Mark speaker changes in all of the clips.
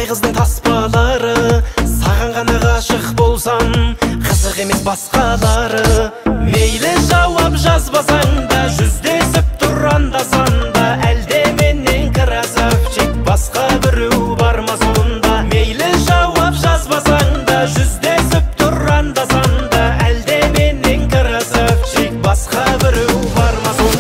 Speaker 1: Талай қыздың таспалары, саған ғана ғашық болсам, қызық емес басқалары. Мейлі жауап жазбасаң да, жүздесіп тұр анда-санда, әлде менен красавчик басқа біреу бар ма сонда? Мейлі жауап жазбасаң да, жүздесіп тұр анда-санда, әлде менен красавчик басқа біреу бар ма сонда?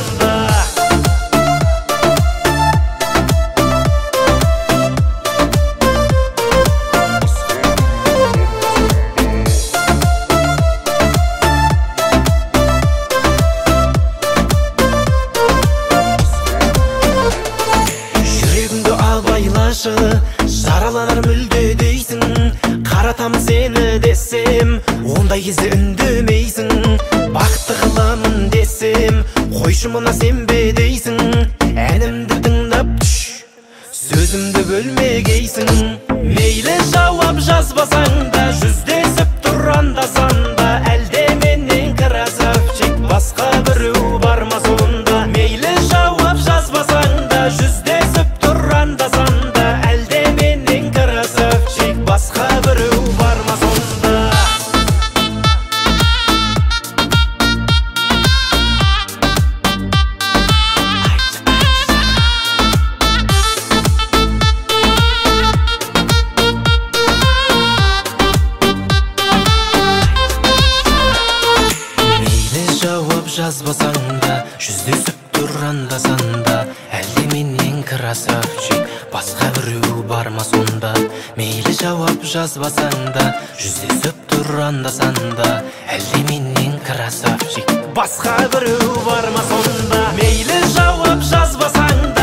Speaker 1: Жараланар мүлде дейсің, қаратам сені десем, ондай кезде үндемейсің. Бақытты қыламын десем, қойшы мына сенбе дейсің. Әнімді тыңдап түш, сөзімді бөлмегейсің. Мейлі жауап жазбасаң да, жүздесіп тұр анда-санда, әлде менен красавчик басқа біреу бар ма сонда? Мейлі жауап жазбасаң да, жүздесіп тұр анда-санда, әлде менен красавчик басқа біреу бар ма сонда? Мейлі жауап жазбасаң да, жүздесіп тұр анда-санда, әлде менен красавчик басқа біреу бар ма сонда? Мейлі жауап жазбасаң да, жүздесіп тұр анда-санда, әлде менен красавчик басқа біреу бар ма сонда? Мейлі жауап жазбасаң